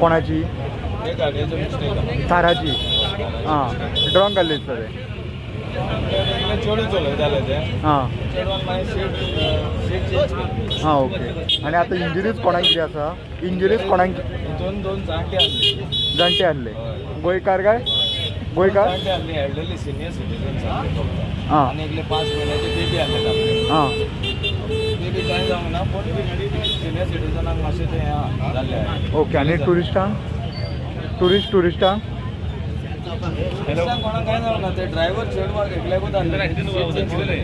कोणाची? ते गाडयेचो मिस्टेक. थाराची. आं, ड्रंक आसले दिसता ते. चेडूं चलयताले ते. चेडवान मागीर सीट सीट चेंज केली. आं, ओके. आनी आतां इंजुरीज कोणाक कितें आसा? इंजुरीज कोणाक? हितून दोन जाणटे आसले. जाणटे आहले? गोंयकार काय गोंयकार? जाणटे आसले, एल्डरली सिनियर सिटीजन्स आसले फक्त. आनी एकले 5 म्हयन्याचे बेबी आसले तापले. बेबी कांय जावंक ना, पूण सिनियर सिटीजनाक मातशें तें हें जाल्लें. ओके, आनी ट्युरिस्टांक, ट्युरिस्टांक? टुरिस्टांक कोणाक कांय जावंक ना. ते ड्रायव्हर चेडवाक एकल्याकूच आसले. सीट चेंज केली.